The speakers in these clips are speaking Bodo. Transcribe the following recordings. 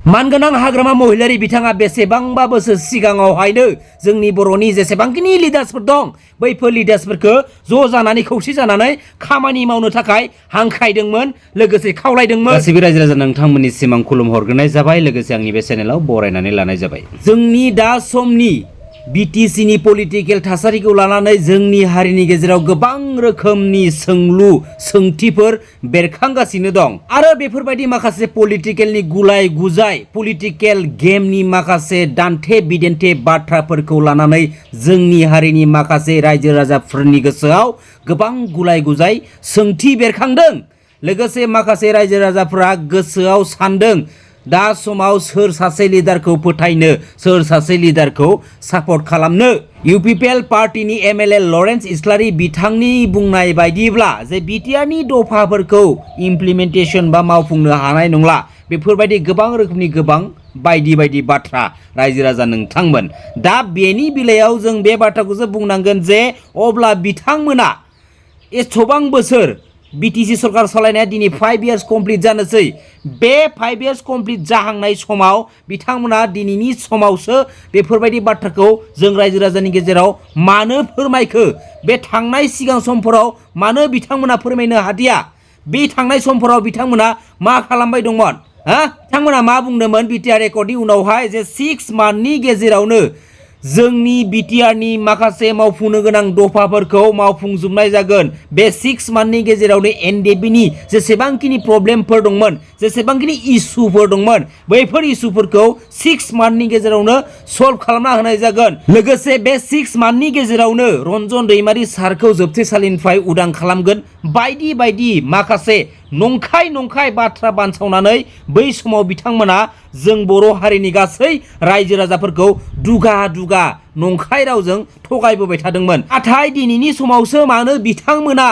मानगोनां हाग्रामा महिलारि बिथाङा बेसेबांबा बोसोर सिगाङावहायनो जोंनि बर'नि जेसेबांखिनि लिडार्सफोर दं बैफोर लिडार्सफोरखौ ज' जानानै खौसे जानानै खामानि मावनो थाखाय हांख्रायदोंमोन लोगोसे खावलायदोंमोन। गासैबो रायजो राजा नोंथांमोननिसिम आं खुलुम हरग्रोनाय जाबाय लोगोसे आंनि बे चेनेलाव बरायनानै लानाय जाबाय। जोंनि दा समनि BTC नि पलिटिकेल थासारिखौ लानानै जोंनि हारिनि गेजेराव गोबां रोखोमनि सोंलु सोंथिफोर बेरखांगासिनो दं आरो बेफोरबायदि माखासे पलिटिकेलनि गुलाय गुजाय पलिटिकेल गेमनि माखासे दान्थे बिदान्थे बाथ्राफोरखौ लानानै जोंनि हारिनि माखासे रायजो राजाफोरनि गोसोआव गोबां गुलाय गुजाय सोंथि बेरखांदों। लोगोसे माखासे रायजो राजाफोरा गोसोआव सानदों दा समाव सोर सासे लिडारखौ फोथायनो सोर सासे लिडारखौ सापर्ट खालामनो। UPPL पार्टीनि MLA लरेन्स इस्लारि बिथांनि बुंनाय बायदिब्ला जे BTR नि दफाफोरखौ इमप्लिमेन्टेसन बा मावफुंनो हानाय नंला बेफोरबायदि गोबां रोखोमनि गोबां बायदि बाथ्रा रायजो राजा नोंथांमोन। दा बेनि बेलायाव जों बे बाथ्राखौसो बुंनांगोन जे अब्ला बिथांमोना एसेबां बोसोर BTC सरकार सालायनाया दिनै 5 years कमप्लिट जानोसै। बे 5 years कमप्लिट जाहांनाय समाव बिथांमोना दिनैनि समावसो बेफोरबायदि बाथ्राखौ जों रायजो राजानि गेजेराव मानो फोरमायखो बे थांनाय सिगां समफोराव मानो बिथांमोना फोरमायनो हादिया। बे थांनाय समफोराव बिथांमोना मा खालामबाय दंमोन बिथांमोना मा बुंदोंमोन BTR रेकर्डनि उनावहाय जे 6 मान्थनि गेजेरावनो जोंनि BTR नि माखासे मावफुंनो गोनां दफाफोरखौ मावफुंजोबनाय जागोन। बे 6 मान्थनि गेजेरावनो NDB नि जेसेबांखिनि प्रब्लेमफोर दंमोन जेसेबांखिनि इसुफोर दंमोन बैफोर इसुफोरखौ 6 मान्थनि गेजेरावनो सल्भ खालामना होनाय जागोन। लोगोसे बे 6 मान्थनि गेजेरावनो रन्जन दैमारि सारखौ जोबथेसालिनिफ्राय उदां खालामगोन। बायदि माखासे नंखाय बाथ्रा बानसावनानै बै समाव बिथांमोना जों बर' हारिनि गासै रायजो राजाफोरखौ दुगा नंखाय रावजों थगायबोबाय थादोंमोन। नाथाय दिनैनि समावसो मानो बिथांमोना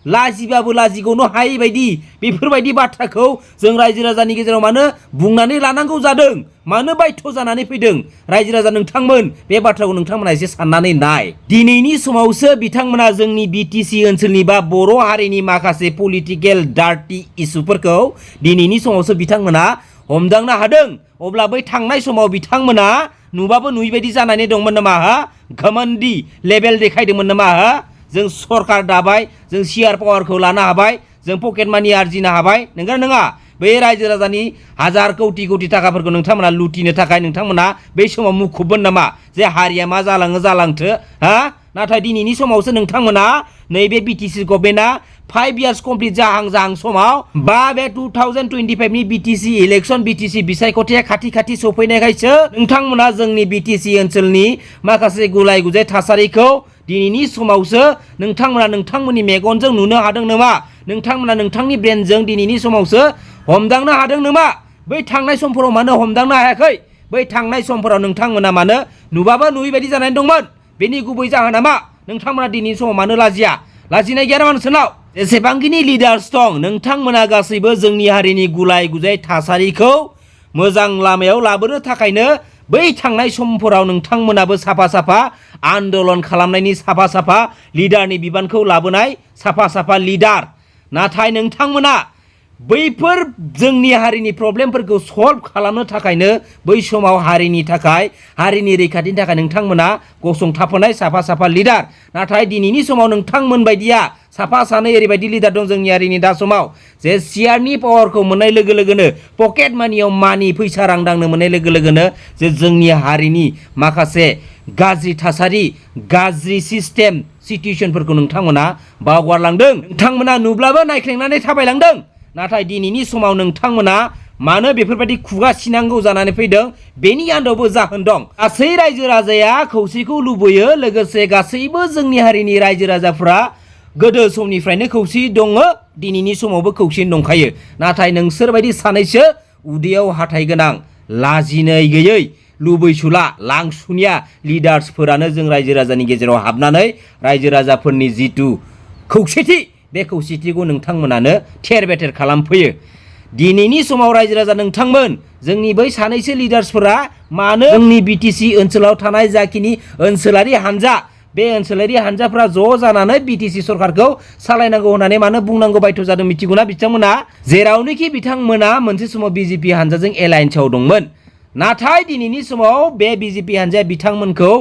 लाजिबाबो लाजिगनो हायै बायदि बेफोरबायदि बाथ्राखौ जों रायजो राजानि गेजेराव मानो बुंनानै लानांगौ जादों मानो बाध्य जानानै फैदों। रायजो राजा नोंथांमोन बे बाथ्राखौ नोंथांमोना एसे साननानै नाय। दिनैनि समावसो बिथांमोना जोंनि BTC ओनसोलनि बा बर' हारिनि माखासे पलिटिकेल डार्टी इसुफोरखौ दिनैनि समावसो बिथांमोना हमदांनो हादों। अब्ला बै थांनाय समाव बिथांमोना नुबाबो नुयैबायदि जानानै दंमोन नामा घमण्डी लेभेल देखायदोंमोन नामा जों सरकार दाबाय जों सियार पावारखौ लानो हाबाय जों पकेट मानि आरजिनो हाबाय नंगौना नङा। बै रायजो राजानि हाजार कौटि थाखाफोरखौ नोंथांमोना लुटिनो थाखाय नोंथांमोना बै समाव मुखुबमोन नामा जे हारिया मा जालाङो जालांथो नाथाय दिनैनि समावसो नोंथांमोना नैबे BTC गभर्नमेन्टआ 5 years कमप्लिट जाहां समाव बा बे 2025 नि BTC इलेक्शन BTC बिसायख'थिया खाथि सफैनायखायसो नोंथांमोना जोंनि BTC ओनसोलनि माखासे गुलाय गुजाय थासारिखौ दिनैनि समावसो नोंथांमोना नोंथांमोननि मेगनजों नुनो हादों नामा नोंथांमोना नोंथांनि ब्रेनजों दिनैनि समावसो हमदांनो हादों नामा। बै थांनाय समफोराव मानो हमदांनो हायाखै। बै थांनाय समफोराव नोंथांमोना मानो नुबाबो नुयैबायदि जानानै दंमोन। बेनि गुबै जाहोना मा नोंथांमोना दिनैनि समाव मानो लाजिनाय गैया नामा नोंसोरनाव। जेसेबांखिनि लिडार्स दं नोंथांमोना गासैबो जोंनि हारिनि गुलाय गुजाय थासारिखौ मोजां लामायाव लाबोनो थाखायनो बै थांनाय समफोराव नोंथांमोनाबो साफा आन्दोलन खालामनायनि साफा लिडारनि बिबानखौ लाबोनाय साफा लिडार। नाथाय नोंथांमोना बैफोर जोंनि हारिनि प्रब्लेमफोरखौ सल्भ खालामनो थाखायनो बै समाव हारिनि थाखाय हारिनि रैखाथिनि थाखाय नोंथांमोना गसंथाफानाय साफा लिडार। नाथाय दिनैनि समाव नोंथांमोन बायदिया साफा सानै ओरैबायदि लिडार दं जोंनि हारिनि दा समाव जे सियारनि पावारखौ मोननाय लोगो लोगोनो पकेट मानियाव मानि फैसा रां दांनो मोननाय लोगो लोगोनो जे जोंनि हारिनि माखासे गाज्रि थासारि गाज्रि सिस्टेम सिटुएसनफोरखौ नोंथांमोना बावगारलांदों। नोंथांमोना नुब्लाबो नायख्लेंनानै थाबायलांदों। नाथाय दिनैनि समाव नोंथांमोना मानो बेफोरबायदि खुगा सिनांगौ जानानै फैदों बेनि आन्दोआवबो जाहोन दं। गासै रायजो राजाया खौसेखौ लुबैयो लोगोसे गासैबो जोंनि हारिनि रायजो राजाफ्रा गोदो समनिफ्रायनो खौसे दङ दिनैनि समावबो खौसेनो दंखायो। नाथाय नोंसोरबायदि सानैसो उदैयाव हाथाय गोनां लाजिनाय गैयै लुबैसुला लांसुनिया लिडार्सफोरानो जों रायजो राजानि गेजेराव हाबनानै रायजो राजाफोरनि जिथु खौसेथि बे खौसेथिखौ नोंथांमोनानो थेर बेथेर खालामफैयो। दिनैनि समाव रायजो राजा नोंथांमोन जोंनि बै सानैसो लिडार्सफोरा मानो जोंनि BTC ओनसोलाव थानाय जाखिनि ओनसोलारि हानजा बे ओनसोलारि हानजाफ्रा ज' जानानै BTC सरकारखौ सालायनांगौ होननानै मानो बुंनांगौ बायथ' जादों मिथिगौना बिथांमोना जेरावनोखि बिथांमोना मोनसे समाव BJP हानजाजों एलायन्सआव दंमोन नाथाय दिनैनि समाव बे BJP हानजाया बिथांमोनखौ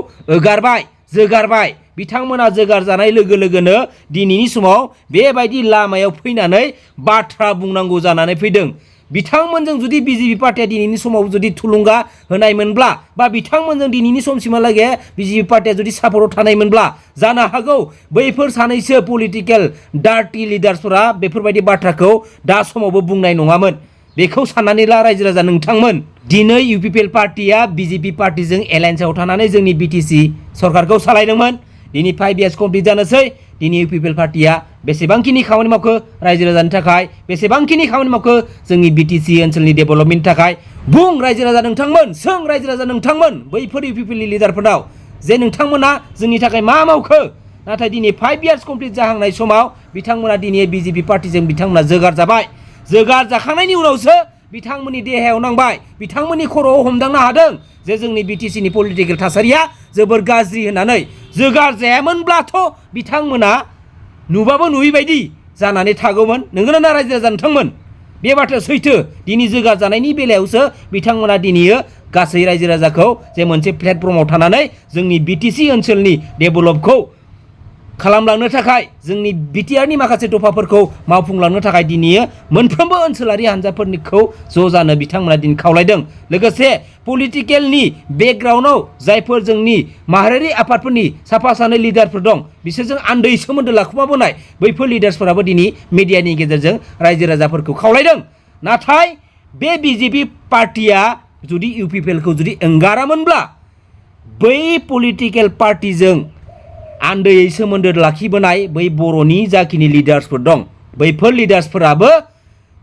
जोगारबाय बिथांमोना जोगार जानाय लोगो लोगोनो दिनैनि समाव बेबायदि लामायाव फैनानै बाथ्रा बुंनांगौ जानानै फैदों बिथांमोनजों जुदि BJP पार्टिया दिनैनि समाव जुदि थुलुंगा होनायमोनब्ला बा बिथांमोनजों दिनैनि समसिमहालागै BJP पार्टिया जुदि सापर्टआव थानायमोनब्ला जानो हागौ बैफोर सानैसो पलिटिकेल डार्टी लिडार्सफोरा बेफोरबायदि बाथ्राखौ दा समावबो बुंनाय नङामोन बेखौ साननानै ला रायजो राजा नोंथांमोन दिनै UPPL पार्टिया BJP पार्टिजों एलायन्सआव थानानै जोंनि BTC सरकारखौ सालायदोंमोन दिनै 5 years कमप्लिट जानोसै दिनै UPPL पार्टिया बेसेबांखिनि खामानि मावखो रायजो राजानि थाखाय बेसेबांखिनि खामानि मावखो जोंनि BTC ओनसोलनि डेभेलपमेन्टनि थाखाय बुं रायजो राजा नोंथांमोन सों रायजो राजा नोंथांमोन बैफोर UPPL लिडारफोरनाव जे नोंथांमोना जोंनि थाखाय मा मावखो नाथाय दिनै 5 years कमप्लिट जाहांनाय समाव बिथांमोना दिनै BJP पार्टिजों बिथांमोना जोगार जाखांनायनि उनावसो बिथांमोननि देहायाव नांबाय बिथांमोननि खर'आव हमदांनो हादों जे जोंनि BTCनि पलिटिकेल थासारिया जोबोर गाज्रि होननानै जोगार जायामोनब्लाथ' बिथांमोना नुबाबो नुयैबायदि जानानै थागौमोन नंगौना रायजो राजा नोंथांमोन बे बाथ्राया सैथो दिनै जोगार जानायनि बेलायावसो बिथांमोना दिनै गासै रायजो राजाखौ जे मोनसे प्लेटफर्माव थानानै जोंनि BTC ओनसोलनि डेभेलपखौ खालामलांनो थाखाय जोंनि बिटिआरनि माखासे दफाफोरखौ मावफुंलांनो थाखाय दिनै मोनफ्रोमबो ओनसोलारि हानजाफोरखौ ज' जानो बिथांमोना दिनै खावलायदों लोगोसे पलिटिकेलनि बेकग्राउन्डआव जायफोर जोंनि माहारियारि आफादफोरनि साफा सानै लिडारफोर दं बिसोरजों आन्दै सोमोन्दो लाखुमाबोनाय बैफोर लिडार्सफोराबो दिनै मिडियानि गेजेरजों रायजो राजाफोरखौ खावलायदों नाथाय बे BJP पार्टिया जुदि UPPLखौ जुदि एंगारामोनब्ला बै पलिटिकेल पार्टिजों आन्दैयै सोमोन्दो लाखिबोनाय बै बर'नि जाखिनि लिडार्सफोर दं बैफोर लिडार्सफोराबो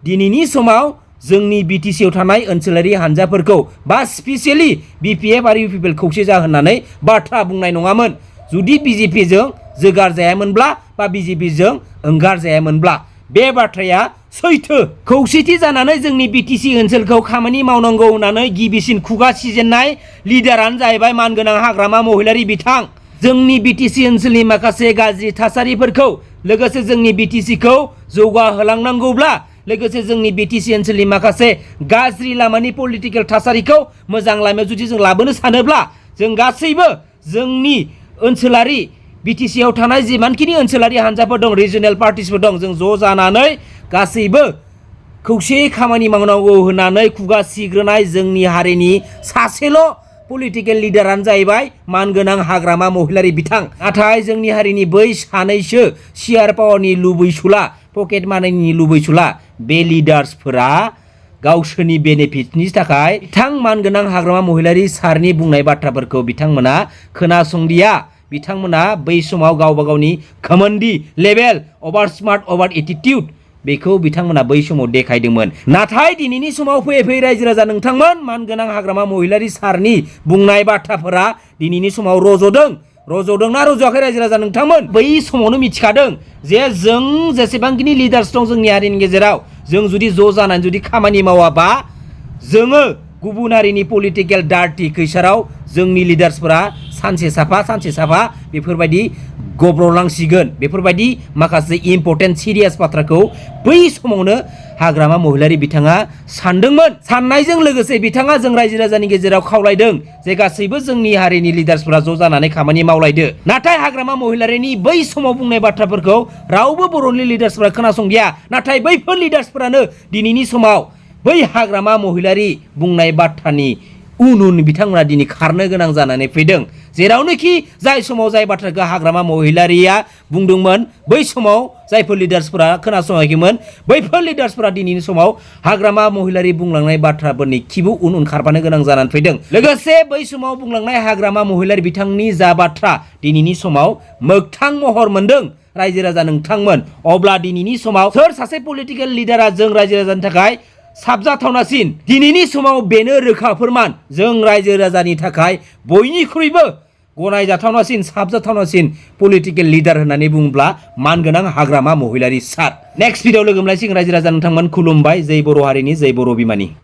दिनैनि समाव जोंनि BTCआव थानाय ओनसोलारि हानजाफोरखौ बा स्पेसियेलि BPF आरो UPPL खौसे जाहोनानै बाथ्रा बुंनाय नङामोन जुदि BJPजों जोगार जायामोनब्ला बा BJPजों ओंगार जायामोनब्ला बे बाथ्राया सैथो खौसेथि जानानै जोंनि BTC ओनसोलखौ खामानि मावनांगौ होननानै गिबिसिन खुगा सिजेननाय लिडारानो जाहैबाय मानगोनां हाग्रामा महिलारि बिथां जोंनि BTC ओनसोलनि माखासे गाज्रि थासारिफोरखौ लोगोसे जोंनि BTCखौ जौगाहोलांनांगौब्ला लोगोसे जोंनि BTC ओनसोलनि माखासे गाज्रि लामानि पलिटिकेल थासारिखौ मोजां लामायाव जुदि जों लाबोनो सानोब्ला जों गासैबो जोंनि ओनसोलारि BTCआव थानाय जिमानखिनि ओनसोलारि हानजाफोर दं रिजनेल पार्टिसफोर दं जों ज' जानानै गासैबो खौसेयै खामानि मावनांगौ होननानै खुगा सिग्रोनाय जोंनि हारिनि सासेल' पलिटिकेल लिडारानो जाहैबाय मानगोनां हाग्रामा महिलारि बिथां नाथाय जोंनि हारिनि बै सानैसो सियार पावारनि लुबैसुला पकेट मानिनि लुबैसुला बे लिडार्सफोरा गावसोरनि बेनिफिटनि थाखाय बिथां मानगोनां हाग्रामा महिलारि सारनि बुंनाय बाथ्राफोरखौ बिथांमोना खोनासंदिया बिथांमोना बै समाव गावबा गावनि घमण्डी लेभेल अभार स्मार्ट अभार एटिटिउड बेखौ बिथांमोना बै समाव देखायदोंमोन नाथाय दिनैनि समाव फैयै रायजो राजा नोंथांमोन मानगोनां हाग्रामा महिलारि सारनि बुंनाय बाथ्राफोरा दिनैनि समाव रज'दोंना रज'आखै रायजो राजा नोंथांमोन बै समावनो मिथिखादों जे जों जेसेबांखिनि लिडार्स दं जोंनि हारिनि गेजेराव जों जुदि ज' जानानै जुदि खामानि मावाबा जोङो गुबुन हारिनि पलिटिकेल डार्टी खैसाराव जोंनि लिडार्सफोरा सानसे साफा बेफोरबायदि गब्रलांसिगोन बेफोरबायदि माखासे इम्पर्टेन्ट सिरियास बाथ्राखौ बै समावनो हाग्रामा महिलारि बिथाङा सानदोंमोन साननायजों लोगोसे बिथाङा जों रायजो राजानि गेजेराव खावलायदों जे गासैबो जोंनि हारिनि लिडार्सफोरा ज' जानानै खामानि मावलायदो नाथाय हाग्रामा महिलारिनि बै समाव बुंनाय बाथ्राफोरखौ रावबो बर'नि लिडार्सफोरा खोनासंदिया नाथाय बैफोर लिडार्सफोरानो दिनैनि समाव बै हाग्रामा महिलारि बुंनाय बाथ्रानि उन बिथांमोना दिनै खारनो गोनां जानानै फैदों जेरावनोखि जाय समाव जाय बाथ्राखौ हाग्रामा महिलारिया बुंदोंमोन बै समाव जायफोर लिडार्सफोरा खोनासङाखैमोन बैफोर लिडार्सफोरा दिनैनि समाव हाग्रामा महिलारि बुंलांनाय बाथ्राफोरनि खिबु उन खारफानो गोनां जानानै फैदों लोगोसे बै समाव बुंलांनाय हाग्रामा महिलारि बिथांनि जा बाथ्रा दिनैनि समाव मोगथां महर मोनदों रायजो राजा नोंथांमोन अब्ला दिनैनि समाव सोर सासे पलिटिकेल लिडारा जों रायजो राजानि थाखाय साबजाथावनासिन दिनैनि समाव बेनो रोखा फोरमान जों रायजो राजानि थाखाय बयनिख्रुइबो गनायजाथावनासिन साबजाथावनासिन पलिटिकेल लिडार होननानै बुङोब्ला मानगोनां हाग्रामा महिलारि सार नेक्स्ट भिडिअ लोगो मोनलायसिगोन रायजो राजा नोंथांमोन खुलुमबाय जै बर' हारिनि जै बर' बिमानि